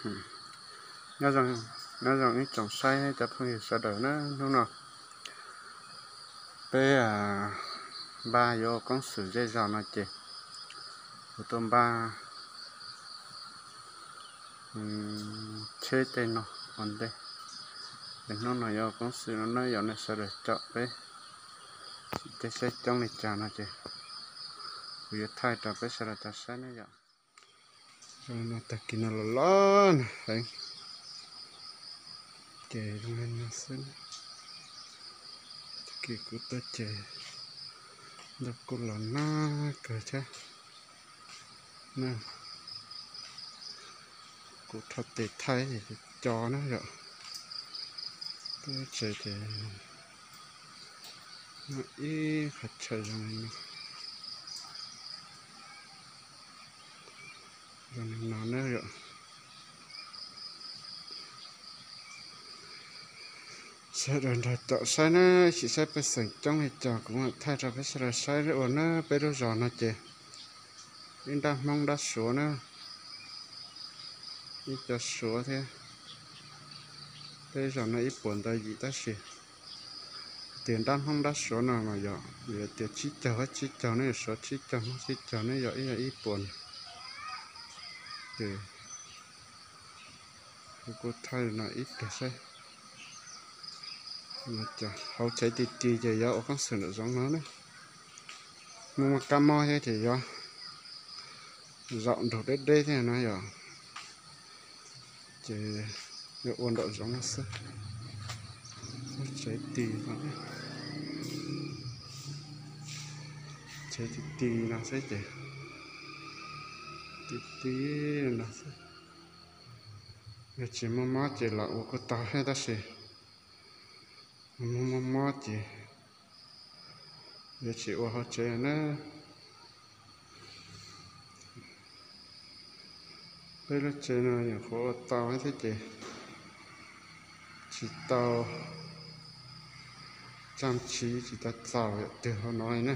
Nyob zoo ib tsoom saib cov phooj ywg sawv daws na, hnub no peb npaj yuav ua koob xwm zej zog no ces kuv tuaj npaj tsheb tej no ua ntej. Ces hnub no yuav ua koob xwm no na, yog nej sawv daws caum peb, tsis tej saib coob li cas no ces kuv yuav thaij rau peb sawv daws tau saib na yom. Tag kis no los los na heev, ces zoo li no xwb. Tag kis kuv tuaj ces ntoo kuj los nag kawg thiab na. Kuv rho tes thaij co na yom. Tuaj tsev ces muaj ib qhov chaw zoo li no, zoo li no na yom. Sawv daws nrog caum saib na, tsis saib pej xeem coob li cas kuv mam thaij rau peb sawv daws saib ua na. Peb lub zos no ces ib nrab Hmoob nrab Suav na, ib co Suav thiab. Peb zos no ib puas ntau yim tab sis tias nrab Hmoob nrab Suav no mas yog tias tsib caug, tsib caug ne yog Suav tsib caug, Hmoob tsib caug ne yog ib yog ib puas. Ces kuv kuj thaij no ib pliag saib. Hauv tsev ti ti ces yuav ua koob xwm nram zoov no na. Muaj muaj kab mob thiab ces yuav zaum nrug deb deb thiab no yom. Ces yuav ua nram zoov no xwb. Tsev ti no, tsev ti ti no xwb ces ti ti no xwb. Yog tsis muaj mob ces los ua kuj tau thiab tab sis muaj mob mob ces yuav tsis ua hauv tsev na. Peb lub tsev no nyuam qhuav ua tau thiab ces tsis tau tsaj tsiv, tsis tau txaus yam twg hauv no li na.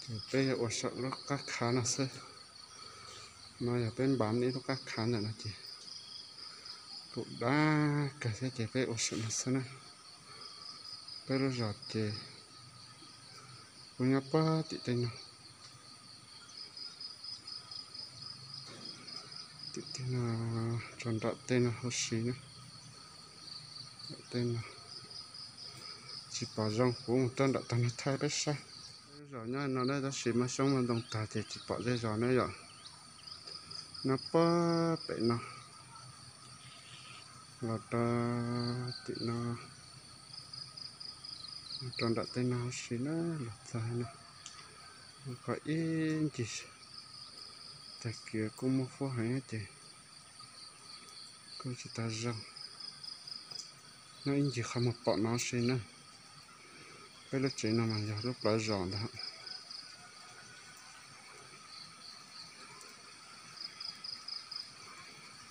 Ces peb yuav ua saum lub qab khav no xwb. No yog peb npam ib lub qab khav ntawm no ces kuj dab kawg thiab ces peb ua saum no xwb na. Peb lub zos ces kuj nyob puag tim tej no, tim tej no, rau nram tej no huv si na. Tej no tsis pom zoo, kuv mus rau nram tag no thaij peb saib. Peb lub zos nyob no na tab sis muaj xyoob muaj ntoo tag ces tsis pom zej zos na yom. Nyob puag pem no los rau tim no, rau nram tej no huv si na, los txog no muaj qhov ib ncig, tag kis kuj muaj huab heev ces kuj tsis tau zoo. Nyob ib ncig qhov muag pom no huv si na. Peb lub tsev no mas yog lub plawv zos ntag.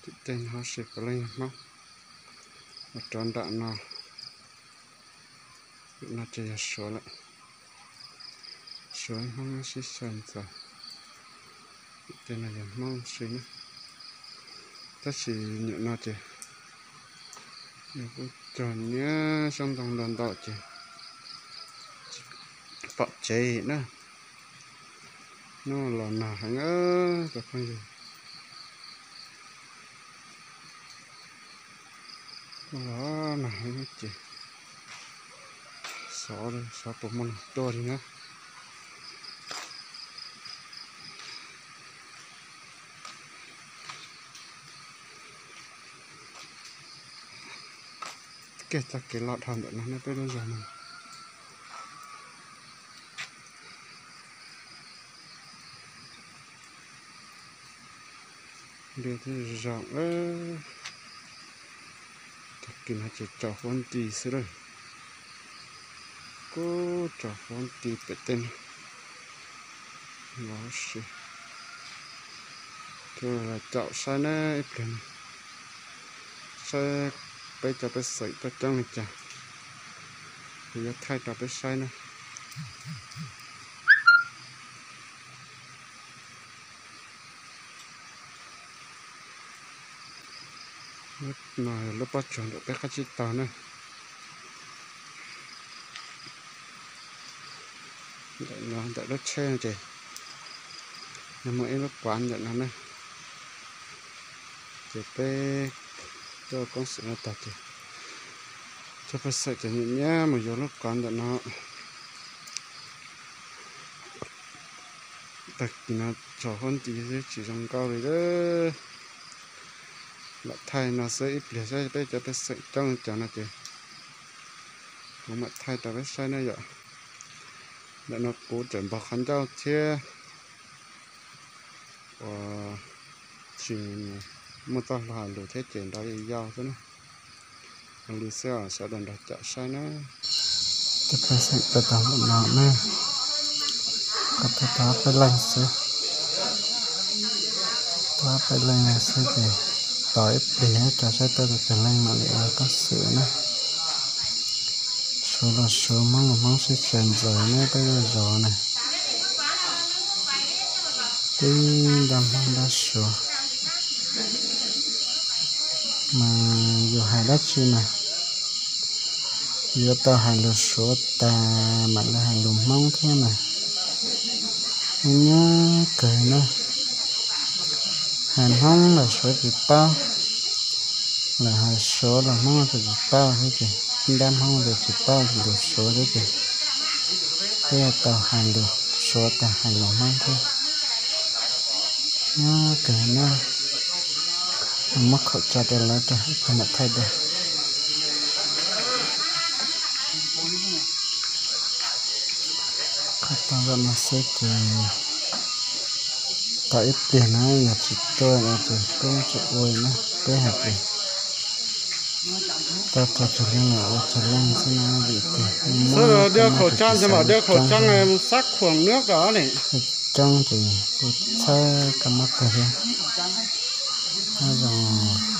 Tim tej no huv si puav leej yog Hmoob. Los rau nram no, no ces yog Suav lawm. Suav Hmoob nyob sib xyaw ntxaws. Tim tej no yog Hmoob huv si na. Tab sis nyuam no ces nws kuj cog niab xyoob ntoo ntau ntau ces tsis pom tsev na. Hnub los nag heev cov phooj ywg. Hnub los nag heev ces xyov, xyov puas muaj neeg tuaj li na. Kiag txoj kev loj dhau ntawm no ne peb lub zos no. Ntiaj teb zoo, tag kis no ces tsaus huab nti xwb lawm. Kuj tsaus huab nti pem tej no. Los sis, los caum saib na ib pliag no, saib peb cov pej xeem tuaj coob li cas, kuv yuav thaij rau peb saib na. No lub pob tsuas ntawm peb qab tsib taug na. Ntawm no ntawm lub tsheb no ces yog muaj ib lub kuav ntawm no na. Ces peb tuaj koob xwm no tag ces cov pej xeem ces nyiam nyiam mus yuav lub kuav ntawm no. Tag kis no tsaus huab nti xwb tsis zoo nkauj li lawm. Mam thaij no xwb ib pliag saib peb cov pej xeem coob li cas no ces kuv mam thaij rau peb saib na yom. Ntawm no kuv tseem npog qhov ncauj thiab uas tsis muaj txoj hlua hais lus thiab ces nrov yau yau xwb na. Ua li xwb os, sawv daws nrog caum saib na. Cov pej xeem tuaj tau npaum no na, kuv tuaj tau ob peb leeg xwb. Tau ob peb leeg xwb ces tos ib pliag rau saib tuaj tau twg leej mam li ua koob xwm na. Suav los Suav, Hmoob los Hmoob, sib tshais ntxaws neb peb zej zos na. Tib nrab Hmoob nrab Suav, mas yus hais dab tsi mas yuav tau hais lus Suav tas mam li hais lus Hmoob thiab mas. Nyuaj kawg na. Hais Hmoob los Suav tsis paub, lawm hais Suav los Hmoob los tsis paub thiab ces, tib nrab Hmoob los tsis paub lus Suav thiab ces peb yuav tau hais lus Suav tas hais lus Hmoob thiab. Nyuaj kawg na. Muab khaum tso rau lawv rau ib pliag mam thaij dua. Khaum tau zaj no xwb ces tos ib pliag na, yog tsis tuaj no ces peb tsis ua na, peb hais tias tau txog tsawg leej los ua tsawg leej xwb na, vim tias sawv daws đeo khẩu trang, cho bảo đeo khẩu trang, sab khuam nước đó này. Coob ces kuj txhawb koj mab kawg thiab. Nyob zoo.